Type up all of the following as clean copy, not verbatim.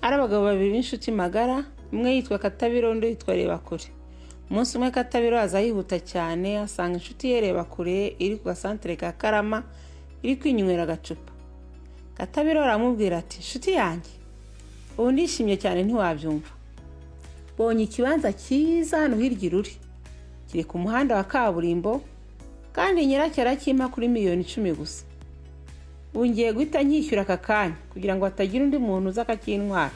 Ari abagabo babiri b'inshuti magara, umwe yitwa Katabiro, undi yitwa Rebakure. Umunsi umwe Katabiro aza yihuta cyane, asanga inshuti ye Rebakure iri ku gasantere ka Karama, iri kwinywera agacupa. Katabiro aramubwira ati: "Inshuti yanjye, ubu ndishimye cyane ntiwabyumva. Mbonye ikibanza cyiza hano hirya iruri, kiri ku muhanda wa kaburimbo, kandi nyiracyo arakimpa kuri miliyoni 10 gusa. Ubu ngiye guhita nkishyura aka kanya kugira ngo hatagira undi muntu uza akakintwara,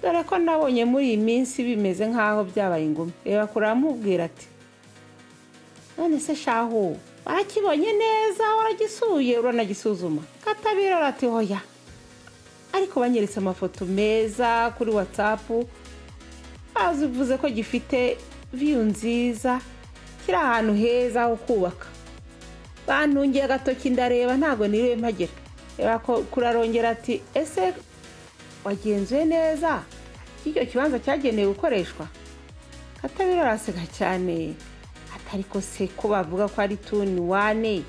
dore ko nabonye muri iyi minsi bimeze nk'aho byabaye ingume." Reba kure aramubwira ati: "None se shahu, warakibonye neza, waragisuye, uranagisuzuma?" Katabiro ati: "Hoya, ariko banyeretse amafoto meza kuri WhatsApp, bazivuze ko gifite view nziza, kiri ahantu heza ho kubaka. Bantungiye agatoki ndareba, ntabwo niriwe mpagera." Reba kurarongera ati: "Ese wagenzuye neza ko icyo kibanza cyagenewe gukoreshwa?" Katabiro araseka cyane ati: "Ariko se ko bavuga ko ari two in one,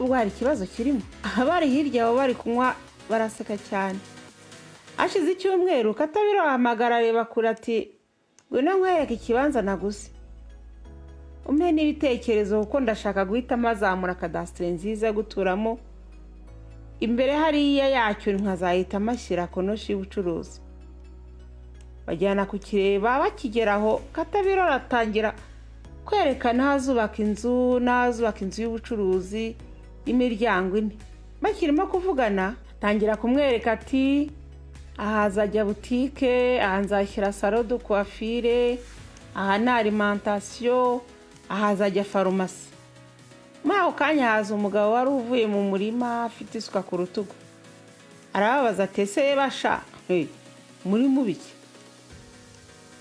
ubwo hari ikibazo kirimo?" Abari hirya aho bari kunywa baraseka cyane. Hashize icyumweru, Katabiro ahamagara areba kure ati: "Ngwino nkwereke ikibanza naguze, umpe n'ibitekerezo, kuko ndashaka guhita mpazamura kadasitere nziza yo guturamo. Imbere hariya yacyo nkazahita mashyira konoshi y'ubucuruzi." Bajyana kukireba. Bakigeraho, Katabiro aratangira kwerekana aho azubaka inzu n'aho azubaka inzu y'ubucuruzi y'imiryango ine. Bakirimo kuvugana, atangira kumwereka ati: "Aha hazajya butike, aha nzashyira salon de coiffure, aha ni alimentation, aha hazajya farumasi." Muri ako kanya haza umugabo wari uvuye mu murima afite isuka ku rutugu. Arababaza ati: "Ese basha, muri mubiki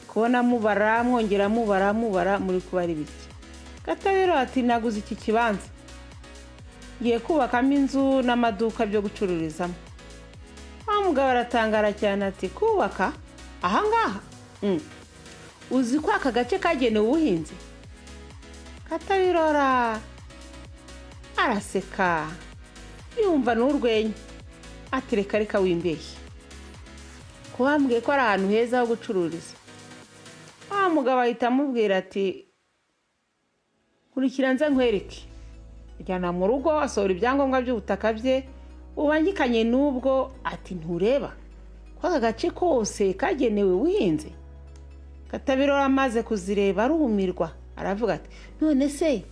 kubona mubara, mwongera mubara, mubara, muri kubara ibiki?" Katabiro ati: "Naguze iki kibanza, ngiye kubakamo inzu n'amaduka byo gucururizamo." Wa mugabo aratangara cyane ati: "Kubaka ahangaha? Uzi ko aka gace kagenewe ubuhinzi?" Katabirora araseka, yumva n'urwenya, ati: "Reka reka, wimbeshye, ko wambwiye ko ari ahantu heza ho gucururiza?" Wa mugabo ahita amubwira ati: "Nkurikira nze nkwereke." Ajyana mu rugo, asohora ibyangombwa by'ubutaka bye bubangikanye n'ubwo, ati: "Ntureba ko aka gace kose kagenewe ubuhinzi?" Katabirora amaze kuzireba arumirwa, aravuga ati: "None se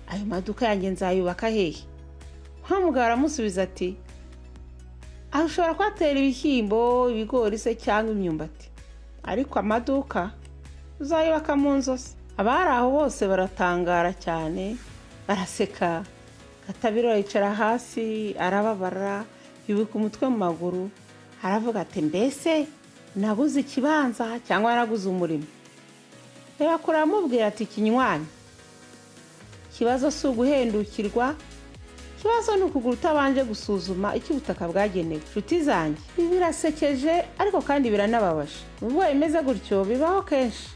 ayo maduka yanjye nzayubaka hehe?" Wa mugabo aramusubiza ati: "Aho ushobora kuhatera ibishyimbo, ibigori se cyangwa imyumbati, ariko amaduka uzayubaka mu nzozi." Abari aho bose baratangara cyane, baraseka. Katabiro yicara hasi arababara, yubika umutwe mu maguru, aravuga ati: "Mbese naguze ikibanza cyangwa naraguze umurimo?" Reba kure aramubwira ati: "Kinywanyi, ikibazo si uguhendukirwa, ikibazo ni ukugura utabanje gusuzuma icyo ubutaka bwagenewe." Inshuti zanjye, ibi birasekeje ariko kandi biranababaje. Nubwo bimeze gutyo, bibaho kenshi.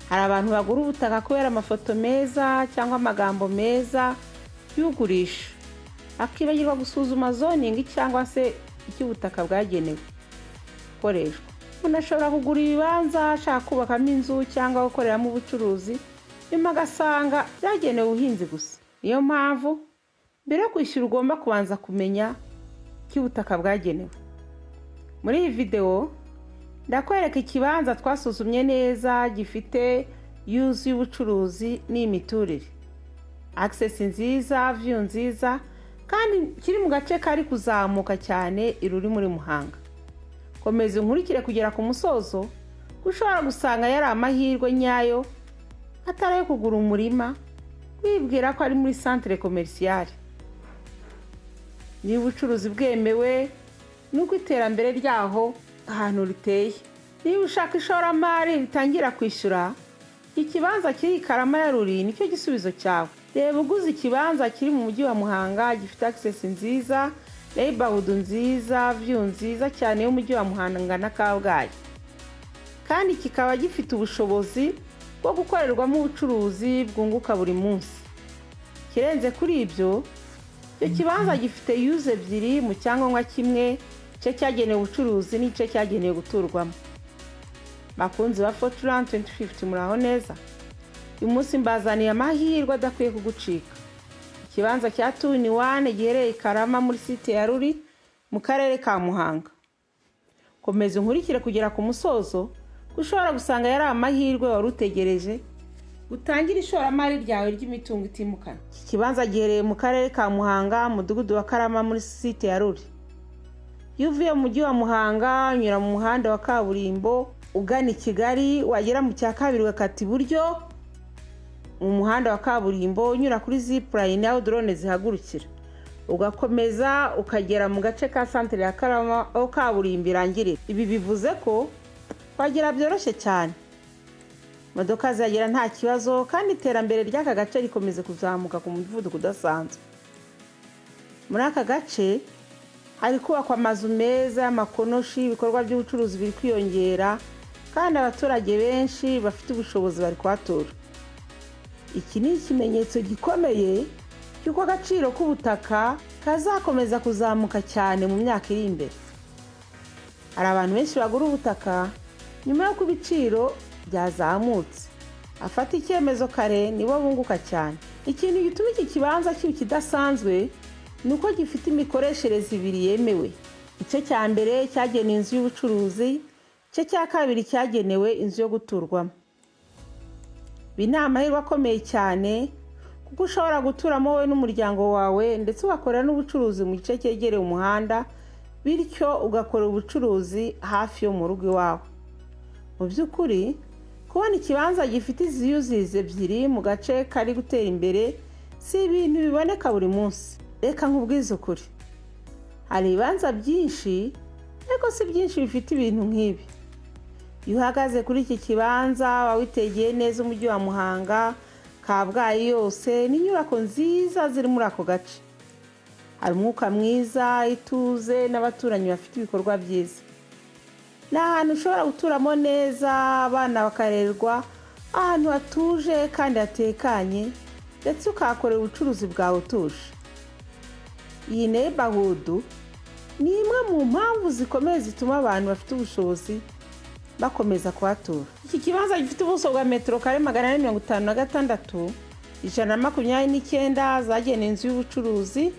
Hari abantu bagura ubutaka kubera amafoto meza cyangwa amagambo meza y'ugurisha, akibagirwa gusuzuma zoning cyangwa se icyo ubutaka bwagenewe gukoreshwa. Umuntu ashobora kugura ibibanza ashaka kubakamo inzu cyangwa gukoreramo ubucuruzi, nyuma agasanga byagenewe ubuhinzi gusa. Niyo mpamvu mbere yo kwishyura ugomba kubanza kumenya icyo ubutaka bwagenewe. Muri iyi videwo ndakwereka ikibanza twasuzumye neza, gifite use y'ubucuruzi n'imiturire, access nziza, view nziza, kandi kiri mu gace kari kuzamuka cyane iruri muri Muhanga. Komeza unkurikire kugera ku musozo, kuko ushobora gusanga yari amahirwe nyayo, atari ayo kugura umurima wibwira ko ari muri centre commercial. Niba ubucuruzi bwemewe n'uko iterambere ryaho ahantu riteye. Niba ushaka ishoramari ritangira kwishyura, ikibanza kiri i Karama ya Ruri nicyo gisubizo cyawe. Reba uguze ikibanza kiri mu mujyi wa Muhanga, gifite access nziza, neighborhood nziza, view nziza cyane y'umujyi wa Muhanga na Kabgayi, kandi kikaba gifite ubushobozi bwo gukorerwamo ubucuruzi bwunguka buri munsi. Ikirenze kuri ibyo, icyo kibanza gifite use ebyiri mu cyangombwa kimwe. Igice cyagenewe ubucuruzi n'igice cyagenewe guturwamo. Bakunzi ba Fortran 2050, muraho neza. Uyu munsi mbazaniye amahirwe adakwiye kugucika: ikibanza cya 2 in 1 giherereye i Karama, muri site ya Ruri, mu karere ka Muhanga. Komeza unkurikire kugera ku musozo, kuko ushobora gusanga yari amahirwe wari utegereje utangira ishoramari ryawe ry'imitungo itimukanwa. Iki kibanza giherereye mu karere ka Muhanga, mudugudu wa Karama, muri site ya Ruri. Iyo uvuye mu mujyi wa Muhanga, unyura mu muhanda wa kaburimbo ugana i Kigali, wagera mu cya kabiri ugakata iburyo mu muhanda wa kaburimbo unyura kuri zipline aho drone zihagurukira, ugakomeza ukagera mu gace ka santere ya Karama aho kaburimbo irangirira. Ibi bivuze ko kuhagera byoroshye cyane, imodoka zihagera nta kibazo, kandi iterambere ry'aka gace rikomeza kuzamuka ku muvuduko udasanzwe. Muri aka gace hari kubakwa amazu meza y'amakonoshi, ibikorwa by'ubucuruzi biri kwiyongera, kandi abaturage benshi bafite ubushobozi bari kuhatura. Iki ni ikimenyetso gikomeye cy'uko agaciro k'ubutaka kazakomeza kuzamuka cyane mu myaka iri imbere. Hari abantu benshi bagura ubutaka nyuma y'uko ibiciro byazamutse. Afata icyemezo kare nibo bunguka cyane. Ikintu gituma iki kibanza kiba kidasanzwe ni uko gifite imikoreshereze ibiri yemewe. Igice cya mbere cyagenewe inzu y'ubucuruzi, igice cya kabiri cyagenewe inzu yo guturwamo. Ibi ni amahirwe akomeye cyane, kuko ushobora guturamo wowe n'umuryango wawe, ndetse ugakorera n'ubucuruzi mu gice cyegereye umuhanda, bityo ugakora ubucuruzi hafi yo mu rugo iwawe. Mu by'ukuri, kubona ikibanza gifite izi uses ebyiri mu gace kari gutera imbere si ibintu biboneka buri munsi. Reka nkubwize ukuri, hari ibibanza byinshi, ariko si byinshi bifite ibintu nk'ibi. Iyo uhagaze kuri iki kibanza, waba witegeye neza umujyi wa Muhanga, Kabgayi yose n'inyubako nziza ziri muri ako gace. Hari umwuka mwiza, ituze n'abaturanyi bafite ibikorwa byiza. Ni ahantu ushobora guturamo neza, abana bakarerwa ahantu hatuje kandi hatekanye, ndetse ukahakorera ubucuruzi bwawe utuje. Iyi neighborhood ni imwe mu mpamvu zikomeye zituma abantu bafite ubushobozi bakomeza kuhatura. Iki kibanza gifite ubuso bwa metero kare 456, 129 zagenewe inzu y'ubucuruzi,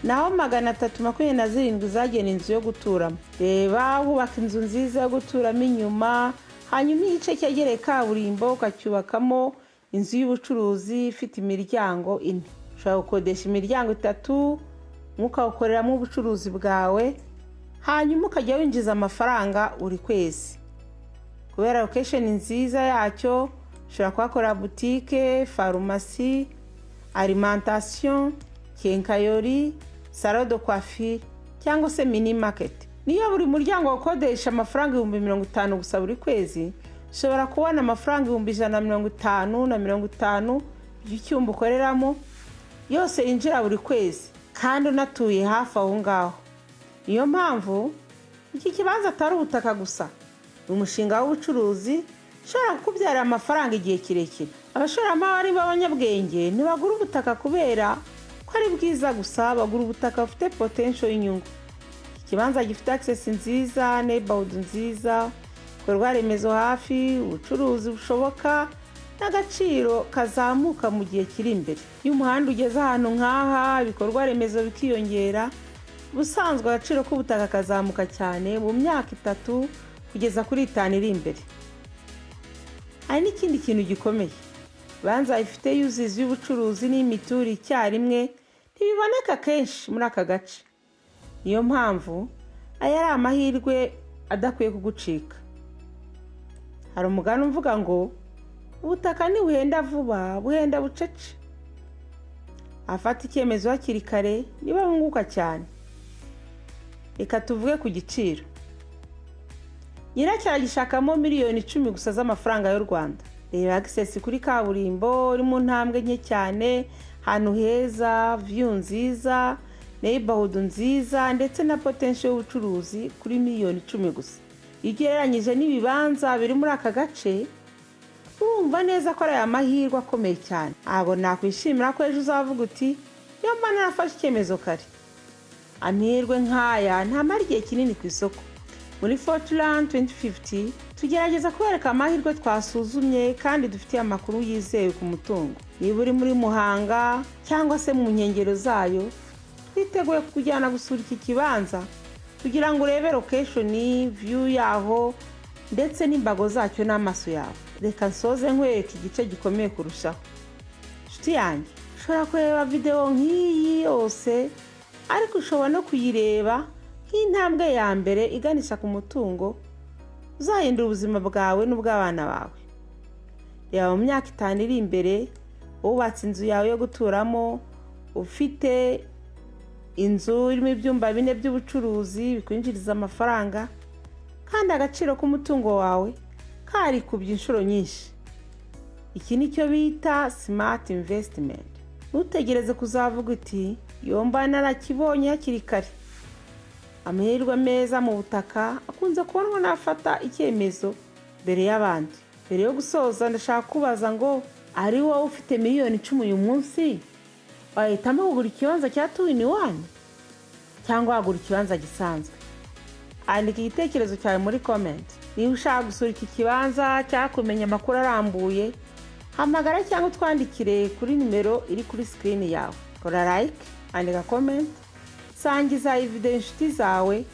naho 327 zagenewe inzu yo guturamo. Reba, wubaka inzu nziza yo guturamo inyuma, hanyuma igice cyegereye kaburimbo ukacyubakamo inzu y'ubucuruzi ifite imiryango ine. Ushobora gukodesha imiryango itatu, ukawukoreramo ubucuruzi bwawe, hanyuma ukajya winjiza amafaranga buri kwezi. Kubera location nziza yacyo, ushobora kuhakora butike, farumasi, alimentation, quincaillerie, salon de coiffure cyangwa se mini market. Niyo buri muryango ukodesha amafaranga 50,000 gusa buri kwezi, ushobora kubona amafaranga 150,050 by'icyumba ukoreramo, yose yinjira buri kwezi, kandi unatuye hafi aho ngaho. Niyo mpamvu iki kibanza atari ubutaka gusa, ni umushinga w'ubucuruzi ushobora kukubyarira amafaranga igihe kirekire. Abashoramari b'abanyabwenge ntibagura ubutaka kubera ko ari bwiza gusa, bagura ubutaka bufite potential y'inyungu. Iki kibanza gifite access nziza, neighborhood nziza, ibikorwa remezo hafi, ubucuruzi bushoboka n'agaciro kazamuka mu gihe kiri imbere. Iyo umuhanda ugeze ahantu nk'aha, ibikorwa remezo bikiyongera, ubusanzwe agaciro k'ubutaka kazamuka cyane mu myaka 3 kugeza kuri 5 iri imbere. Hari n'ikindi kintu gikomeye: ibibanza bifite uses y'ubucuruzi n'imiturire icyarimwe ntibiboneka kenshi muri aka gace. Niyo mpamvu aya ari amahirwe adakwiye kugucika. Hari umugani uvuga ngo ubutaka ntibuhenda vuba, buhenda bucece. Afata icyemezo hakiri kare niba bunguka cyane. Reka tuvuge ku giciro. Nyiracyo aragishakamo miliyoni 10 gusa z'amafaranga y'u Rwanda. Reba access kuri kaburimbo uri mu ntambwe nke cyane, ahantu heza, view nziza, neighborhood nziza, ndetse na potential y'ubucuruzi kuri miliyoni 10 gusa. Iyo ugereranyije n'ibibanza biri muri aka gace, urumva neza ko ari aya mahirwe akomeye cyane. Ntabwo nakwishimira ko ejo uzavuga uti: "Iyo mba narafashe icyemezo kare." Amahirwe nk'aya ntamara igihe kinini ku isoko. Muri Fortuland 2050 tugerageza kubereka amahirwe twasuzumye kandi dufitiye amakuru yizewe ku mutungo. Niba uri muri Muhanga cyangwa se mu nkengero zayo, twiteguye kukujyana gusura iki kibanza kugira ngo urebe location, view yaho ndetse n'imbago zacyo n'amaso yawe. Reka nsoze nkwereka igice gikomeye kurushaho. Inshuti yanjye, ushobora kureba videwo nk'iyi yose, ariko ushobora no kuyireba nk'intambwe ya mbere iganisha ku mutungo uzahindura ubuzima bwawe n'ubw'abana bawe. Reba mu myaka 5 iri imbere, wubatse inzu yawe yo guturamo, ufite inzu irimo ibyumba bine by'ubucuruzi bikwinjiriza amafaranga, kandi agaciro k'umutungo wawe karikubye inshuro nyinshi. Iki ni cyo bita smart investment. Ntutegereze kuzavuga uti: "Yomba narakibonye hakiri kare." Amahirwe meza mu butaka akunze kubonwa n'afata icyemezo mbere y'abandi. Mbere yo gusoza, ndashaka kubaza ngo: ari wowe ufite miliyoni 10 uyu munsi, wahitamo kugura ikibanza cya two in one cyangwa wagura ikibanza gisanzwe? Andika igitekerezo cyawe muri comment. Niba ushaka gusura iki kibanza cyangwa kumenya amakuru arambuye, hamagara cyangwa utwandikire kuri nimero iri kuri screen yawe. Kora like, andika comment, sangiza iyi videwo inshuti zawe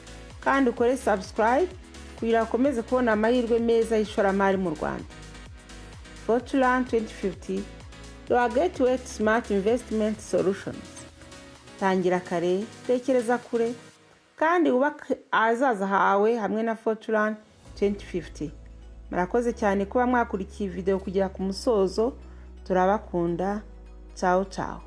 kandi ukore subscribe kugira ngo ukomeze kubona amahirwe meza y'ishoramari mu Rwanda. Fortuland 2050, your gateway to smart investment solutions. Tangira kare, tekereza kure kandi wubake ahazaza hawe hamwe na Fortuland 2050. Murakoze cyane kuba mwakurikiye videwo kugera ku musozo. Turabakunda. Ciao ciao.